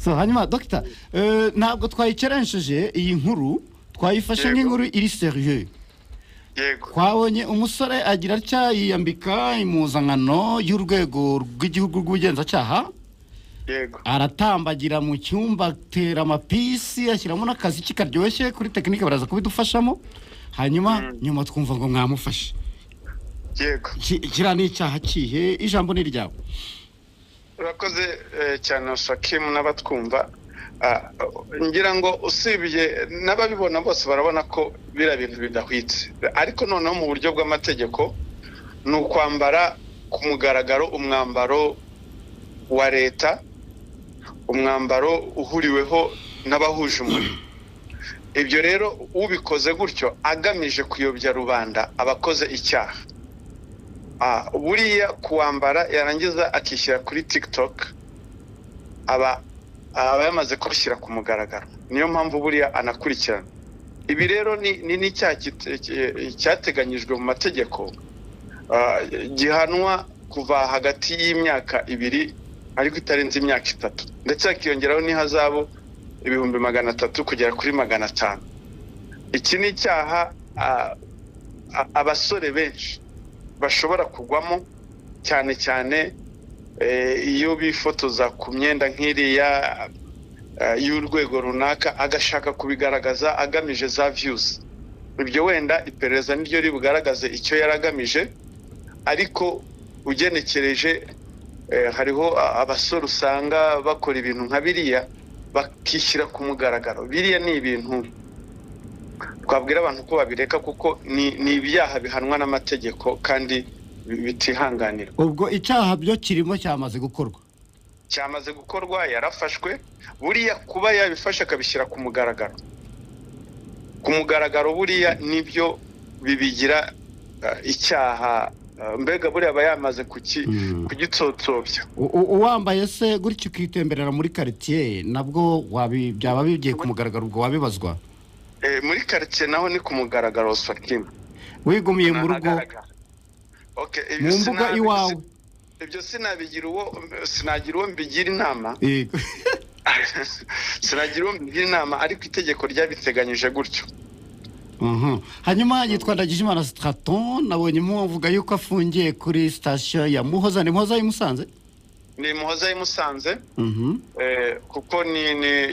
So hanyuma dogita, ntabwo twayikeresheje iyi nkuru, twayifashe nk'inkuru iri sérieux. Twabonye umusore agira atya yiyambika impuzankano y'urwego rw'igihugu rw'ubugenzacyaha, aratambagira mu cyumba, atera amapisi, ashyiramo n'akaziki karyoshye kuri tekinike, baraza kubidufashamo. Hanyuma nyuma twumva ngo mwamufashe. Kiriya ni icyaha kihe? Ijambo ni iryawe. Urakoze cyane Sakimu n'abatwumva. Ngira ngo usibye n'ababibona bose barabona ko biriya bintu bidahwitse, ariko noneho mu buryo bw'amategeko ni ukwambara ku mugaragaro umwambaro wa leta, umwambaro uhuriweho n'abahuje umurimo. Ibyo rero ubikoze gutyo agamije kuyobya rubanda aba akoze icyaha. Buriya kuwambara yarangiza akishyira kuri TikTok aba yamaze kubishyira ku mugaragaro, niyo mpamvu buriya anakurikirana. Ibi rero ni n'icyaha cyateganyijwe mu mategeko, gihanwa kuva hagati y'imyaka 2 ariko itarenze imyaka 3, ndetse hakiyongeraho n'ihazabu 300,000 kugera kuri 500. Iki ni icyaha abasore benshi bashobora kugwamo, cyane cyane iyo bifotoza ku myenda nk'iriya y'urwego runaka, agashaka kubigaragaza agamije za views. Ibyo wenda iperereza niryo ribugaragaze icyo yari agamije, ariko ugenekereje hariho abasore usanga bakora ibintu nka biriya bakishyira ku mugaragaro. Biriya ni ibintu twabwira abantu ko babireka, kuko ni ibyaha bihanwa n'amategeko kandi bitihanganirwa. Ubwo icyaha byo kirimo cyamaze gukorwa. Cyamaze gukorwa, yarafashwe. Buriya kuba yabifashe akabishyira ku mugaragaro, ku mugaragaro buriya nibyo bibigira icyaha. Mbega buriya aba yamaze kugitsotsobya. Uwambaye se gutyo ukitemberera muri quartier nabwo byaba bigiye ku mugaragaro, ubwo wabibazwa? Muri quartier naho ni ku mugaragaro Sakimu. Wigumiye mu rugo. Ahagaragara. Okay, ibyo mu mbuga iwawe. Ibyo sinagira uwo mbigira inama. Sinagira uwo mbigira inama, ariko itegeko ryabiteganyije gutyo. Hanyuma yitwa Ndagijimana Straton, nabonye muvuga yuko afungiye kuri sitasiyo ya Muhoza. Ni Muhoza y'i Musanze? Ni Muhoza y'i Musanze. Kuko ni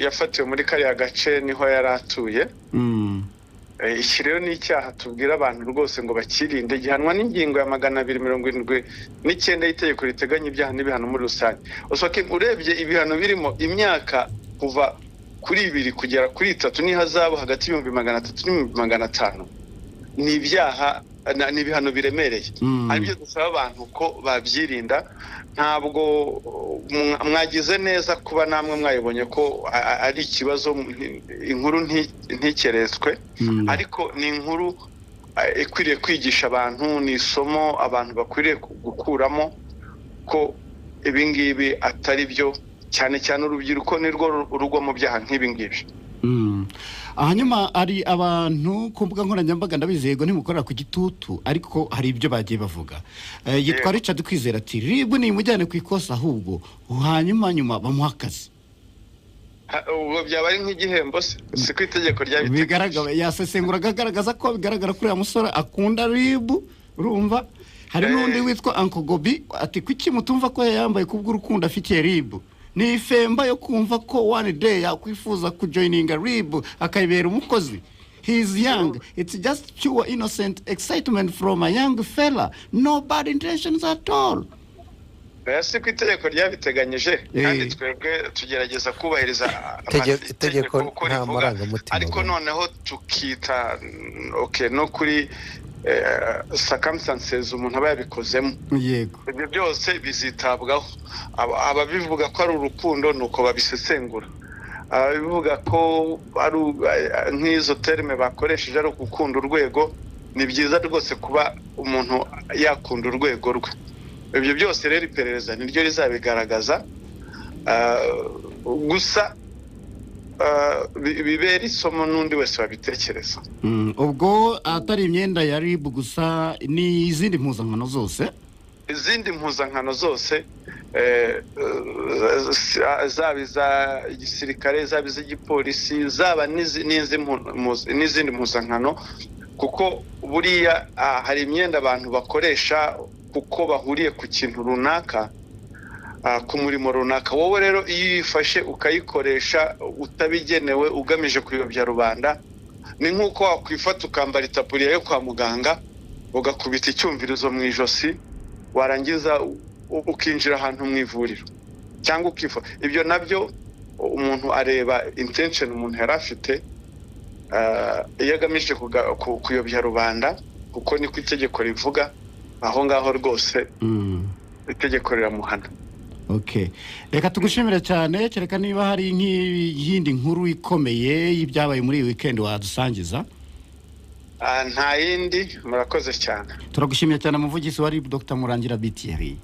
yafatiwe muri kariya gace niho yari atuye. Iki rero ni icyaha tubwira abantu rwose ngo bakirinde, gihanwa n'ingingo ya 279 y'itegeko riteganya ibyaha n'ibihano muri rusange. Usake urebye ibihano birimo imyaka kuva kuri 2 kugera kuri 3 n'ihazabu hagati y'300,000 n'500,000, ni ibyaha ni ibihano biremereye. Aribyo dusaba abantu ko babyirinda. Ntabwo mwagize neza kuba namwe mwayibonye ko ari ikibazo, inkuru ntikeretswe. Ariko ni inkuru ikwiriye kwigisha abantu, ni isomo abantu bakwiriye gukuramo ko ibi ngibi atari byo, cyane cyane urubyiruko nirwo rugwa mu byaha nk'ibi ngibi. Hanyuma ari abantu ku mbuga nkoranyambaga, ndabizi yego ntimukorera ku gitutu, ariko hari ibyo bagiye bavuga. Yitwa Richard Kwizera ati RIB nimujyane ku ikosa ahubwo, hanyuma nyuma bamuha akazi. Ubwo byaba ari nk'igihembo se? Si ku itegeko ryabiteganyije. Bigaragara, yasesenguraga agaragaza ko bigaragara ko uriya musore akunda RIB, urumva? Hari n'undi witwa Uncle Gobi ati kuki mutumva ko yambaye kubw'urukundo afitiye RIB? Ni ifemba yo kumva ko one day yakwifuza kujoininga RIB akayibera umukozi. He is young. It's just pure innocent excitement from a young fella. No bad intentions at all. Oya, si ku itegeko ryabiteganyije, kandi twebwe tugerageza kubahiriza Itegeko uko nta rivuga, marangamutima ariko abona. Noneho tukita okay, no kuri circumstances umuntu aba yabikozemo. Ibyo byose bizitabwaho. Ababivuga ko ari urukundo ni uko babisesengura, ababivuga ko ari nk'izo terme bakoresheje ari ugukunda urwego, ni byiza rwose kuba umuntu yakunda urwego rwe. Ibyo byose rero iperereza niryo rizabigaragaza. Gusa bibera isomo n'undi wese wabitekereza. Ubwo atari imyenda ya RIB gusa, ni izindi mpuzankano zose. Izindi mpuzankano zose. zaba iza gisirikare, zaba iz'igipolisi, zaba n'izindi mpuzankano, kuko buriya hari imyenda abantu bakoresha kuko bahuriye ku kintu runaka, ku murimo runaka. Wowe rero iyo uyifashe ukayikoresha utabigenewe, ugamije kuyobya rubanda, ni nk'uko wakwifata ukambara itaburiya yo kwa muganga, ugakubita icyumvirizo mu ijosi, warangiza ukinjira ahantu mu ivuriro cyangwa ukifa. Ibyo nabyo umuntu areba intention umuntu yari afite. Iyo agamije kuyobya rubanda, kuko niko itegeko rivuga, aho ngaho rwose itegeko riramuhana. Okay, reka tugushimire cyane. Kereka niba hari nk'iyindi nkuru ikomeye y'ibyabaye muri iyi weekend wadusangiza. Nta yindi, murakoze cyane. Turagushimiye cyane, umuvugizi wa RIB, Dr Murangira Thierry.